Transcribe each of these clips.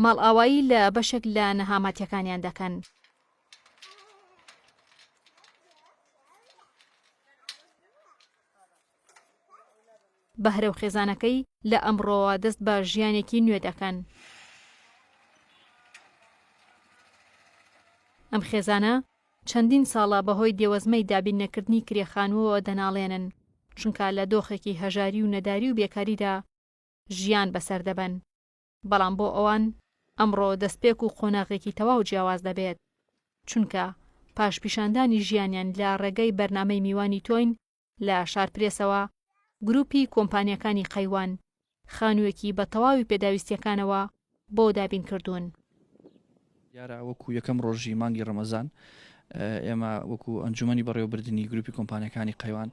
ماڵئاوایی لە بەشێک لە نەهامەتیەکانیان دەکەن. بەهرە و خێزانەکەی لە ئەمڕۆوە دەست بە ژیانێکی نوێ دەکەن. ئەم خێزانە چەندین ساڵە بەهۆی دێوەزمەی دابین نەکردنی کرێ خانووەوە دەناڵێنن، چونکە لە دۆخێکی هەژاری و نەداری و بێکاریدا ژیان بەسەر دەبەن. بەڵام بۆ ئەوان ئەمڕۆ دەستپێک و قۆناغێکی تەواو جیاواز دەبێت، چونکە پاش پیشاندانی ژیانیان لە ڕێگەی بەرنامەی میوانی تۆین لە شارپرێسەوە، گروپی کۆمپانیاکانی قەیوان خانوویەکی بە تەواوی پێداویستییەکانەوە بۆ دابین کردوون. دیارە وەکو یەکەم ڕۆژی مانگی ڕەمەزان ئێمە وەکو ئەنجومەنی بەڕێوەبردنی گروپی کۆمپانیاکانی قەیوان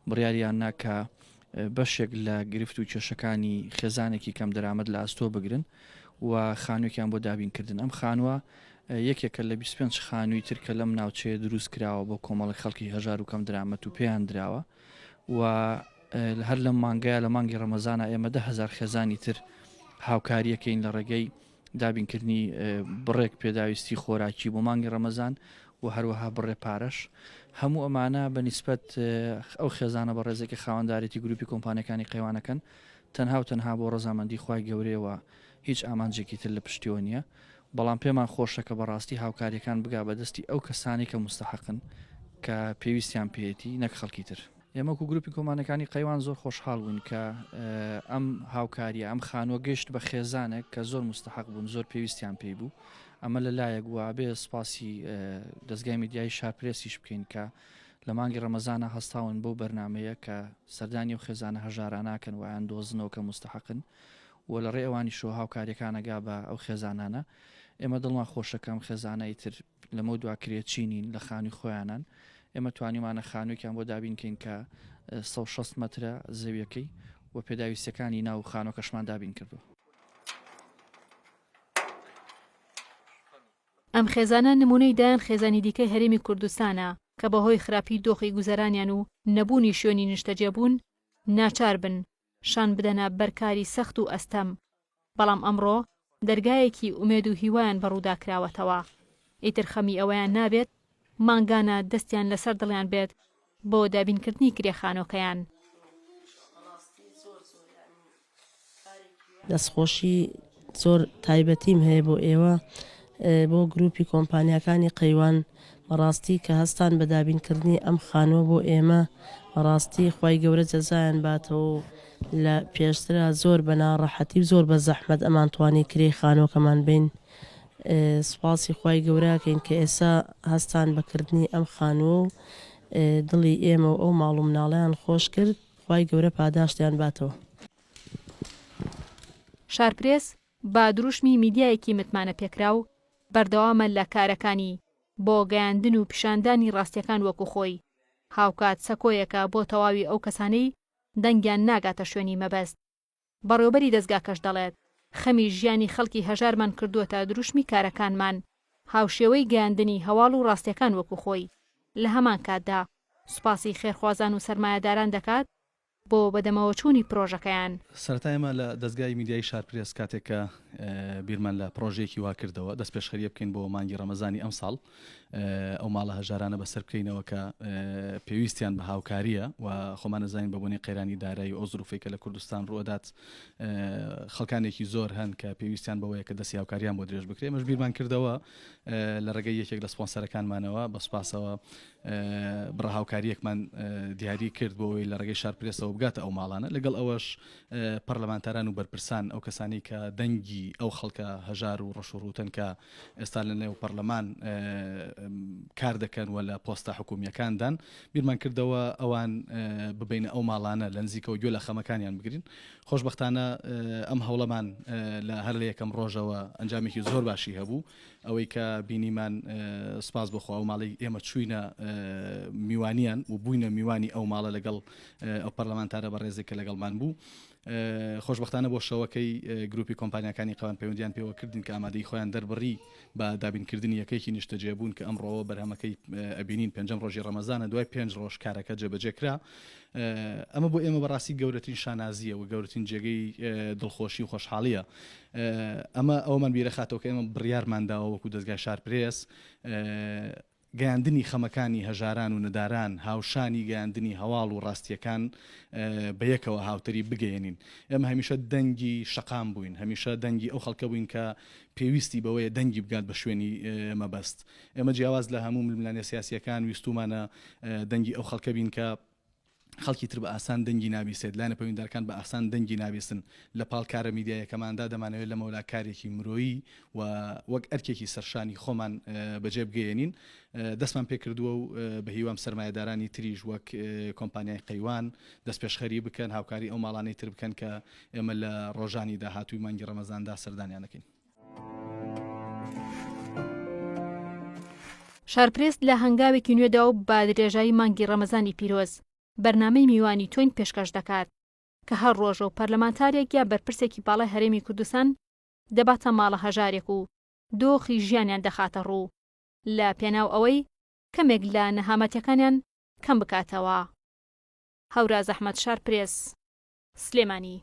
بڕیاریان نا کە بەشێک لە گرفت و کێشەکانی خێزانێکی کەم دەرامەت لە ئەستۆ بگرن و خانووێکیان بۆ دابین کردن. ئەم خانووە یەکێکە لە 25 خانووی تر کە لەم ناوچەیە دروست کراوە بۆ کۆمەڵێک خەڵکی هەژار و کەم درامەت و پێیان دراوە و هەر لەم مانگەیە لە مانگی ڕەمەزانە ئێمە 10هزار خێزانی تر هاوکاریەکەین لە ڕێگەی دابینکردنی بڕێک پێداویستی خۆراکی بۆ مانگی ڕەمەزان و هەروەها بڕێ پارەش. هەموو ئەمانە بە نیسبەت ئەو خێزانە بەڕێزەی کە خاوەندارێتی گروپی کۆمپانیاکانی قەیوانەکەن تەنها و تەنها بۆ ڕەزامەندی خوای گەورەیە و هیچ ئامانجێکی تر لە پشتیەوە نییە بەڵام پێمان خۆشە کە بەڕاستی هاوکاریەکان بگا بە دەستی ئەو کەسانەی کە موستەحەقن کە پێویستیان پێیەتی نەک خەڵکی تر. ئێمە وەکو گروپی کۆمانەکانی قەیوان زۆر خۆشحاڵ بووین کە ئەم هاوکاریە ئەم خانووە گەشت بە خێزانێک کە زۆر مستحق بوون زۆر پێویستیان پێی بوو ئەمە لە لایەک وابێ سپاسی دەستگای میدیایی شارپرێسیش بکەین کە لە مانگی ڕەمەزانە هەستاون بەو بەرنمەیە کە سەردانی و خێزانە هەژاراناکەن وایان دۆزنەوە کە مستحقن و لە ڕێ ئەوانیشەوە هاوکاریەکانەگا بە ئەو خێزانانە ئێمە دڵمان خۆشەکەم خێزانە ئیتر لەمەو دوا کرێچی نین لە خانووی خۆیانان، ئێمە توانیومانە خانووێکیان بۆ دابین کەین کە 160 مەترە زەویەکەی و پێداویستیەکانی ناو خانووەکەشمان دابین کردووە. ئەم خێزانە نموونەی دەیان خێزانی دیکەی هەرێمی کوردستانە کە بەهۆی خراپی دۆخی گوزەرانیان و نەبوونی شوێنی نیشتەجێبوون ناچار بن شان بدەنە بەر کاری سەخت و ئەستەم، بەڵام ئەمڕۆ دەرگایەکی ئومێد و هیوایان بە ڕوودا کراوەتەوە، ئیتر خەمی ئەوەیان نابێت مانگانە دەستیان لەسەر دڵیان بێت بۆ دابینکردنی کرێ خانۆکەیان. دەستخۆشی زۆر تایبەتیم هەیە بۆ ئێوە بۆ گروپی کۆمپانیاکانی قەیوان بەڕاستی کە هەستان بە دابین کردنی ئەم خانووە بۆ ئێمە بەڕاستی خوای گەورە جەزایان باتەوە و لە پێشترا زۆر بە ناڕەحەتی و زۆر بە زەحمەت ئەمان توانی کرێی خانووەکەمان بەین سوپاسی خوای گەورە ئەکەین کە ئێستا هەستان بە کردنی ئەم خانووە و دڵی ئێمە و ئەو ماڵ و مناڵەیان خۆش کرد خوای گەورە پاداشتیان باتەوە. شارپرێس بە دروشمی میدیایەکی متمانەپێکراو بەردەوامە لە کارەکانی بۆ گەیاندن و پیشاندانی ڕاستیەکان وەکو خۆی، هاوکات سەکۆیەکە بۆ تەواوی ئەو کەسانەی دەنگیان ناگاتە شوێنی مەبەست. بەڕێوبەری دەزگاکەش دەڵێت، خەمی ژیانی خەڵکی هەژارمان کردووەتە دروشمی کارەکانمان، هاوشێوەی گەیاندنی هەواڵ و ڕاستیەکان وەکو خۆی، لە هەمان کاتدا سوپاسی خێرخوازان و سەرمایەداران دەکات بۆ بەدەمەوەچوونی پرۆژەکەیان. سەرەتا ئێمە لە دەزگای میدیایی شارپرێس کاتێک کە بیرمان لە پڕۆژەیەکی وا کردەوە دەستپێشخەرییە بکەین بۆ مانگی ڕەمەزانی ئەمساڵ ئەو ماڵە هەژارانە بەسەر بکەینەوە کە پێویستیان بە هاوکارییە و خۆمان ئەزانین بە بۆنەی قەیرانی دارایی و ئەو زروفەی کە لە کوردستان ڕووئەدات خەڵکانێکی زۆر هەن کە پێویستیان بەوەیە کە دەستی هاوکاریان بۆ درێژ بکرێ ئێمەش بیرمان کردەوە لە ڕێگەی یەکێک لە سپۆنسەرەکانمانەوە بە سوپاسەوە بڕە هاوکارییەکمان دیاری کرد بۆ ئەوەی لە ڕێگەی شارپرێسەوە بگاتە ئەو ماڵانە، لەگەڵ ئەوەش پەرلەمانتاران و بەرپرسان ئەو کەسانەی کە دەنگی ئەو خەڵکە هەژار و ڕەش و ڕووتەن کە ئێستا لە نێو پەرلەمان کار دەکەن و لە پۆستە حکومییەکاندان، بیرمان کردەوە ئەوان ببەینە ئەو ماڵانە لە نزیکەوە گوێ لە خەمەکانیان بگرین. خۆشبەختانە ئەم هەوڵەمان لە هەر لە یەکەم ڕۆژەوە ئەنجامێکی زۆر باشی هەبوو. ئەوەی کە بینیمان سوپاس بۆ خوا ئەو ماڵەی ئێمە چووینە میوانیان و بووینە میوانی ئەو ماڵە لەگەڵ ئەو پەرلەمانتارە بەڕێزێک کە لەگەڵمان بوو. خۆشبەختانە بۆ شەوەکەی گروپی کۆمپانیاکانی قەوان پەیوەندیان پێوە کردین کە ئامادەی خۆیان دەربڕی بە دابینکردنی یەکەیەکی نیشتەجێبوون کە ئەمڕۆوە بەرهەمەکەی ئەبینین پێنجەم ڕۆژی ڕەمەزانە دوای پێنج ڕۆژ کارەکە جێبەجێ کرا ئەمە بۆ ئێمە بەڕاستی گەورەترین شانازییە و گەورەترین جێگەی دڵخۆشی و خۆشحاڵییە ئەمە ئەوەمان بیرەخاتەوە کە ئێمە بڕیارمان داوە وەکو دەزگای شارپرێس گەیاندنی خەمەکانی هەژاران و نەداران هاوشانی گەیاندنی هەواڵ و ڕاستییەکان بە یەکەوە هاوتەریب بگەیەنین. ئێمە هەمیشە دەنگی شەقام بووین، هەمیشە دەنگی ئەو خەڵکە بووین کە پێویستی بەوەیە دەنگی بگات بە شوێنی مەبەست. ئێمە جیاواز لە هەموو ململانێ سیاسییەکان ویستوومانە دەنگی ئەو خەڵکە بین کە خەڵکی تر بە ئاسان دەنگی نابیسێت، لایەنە پەیوەندیدارەکان بە ئاسان دەنگی نابیستن، لە پاڵ کارە میدیاییەکەماندا دەمانەوێت لەمەولا کارێکی مرۆیی و وەک ئەرکێکی سەرشانی خۆمان بەجێ بگەیەنین دەستمان پێکردووە و بە هیوام سەرمایەدارانی تریش وەک کۆمپانیای قەیوان دەستپێشخەری بکەن هاوکاری ئەو ماڵانەی تر بکەن کە ئێمە لە ڕۆژانی داهاتووی مانگی ڕەمەزاندا سەردانیان دەکەین. شارپرێس لە هەنگاوێکی نوێدا و بە درێژایی مانگی ڕەمەزانی پیرۆز، بەرنامەی میوانی تۆین پێشکەش دەکات، کە هەر ڕۆژە و پەرلەمانتارێک یا بەرپرسێکی باڵای هەرێمی کوردستان دەباتە ماڵە هەژارێک و دۆخی ژیانیان دەخاتە ڕوو لە پێناو ئەوەی کەمێک لە نەهامەتیەکانیان کەم بکاتەوە. هەوراز ئەحمەد شارپرێس، سلێمانی.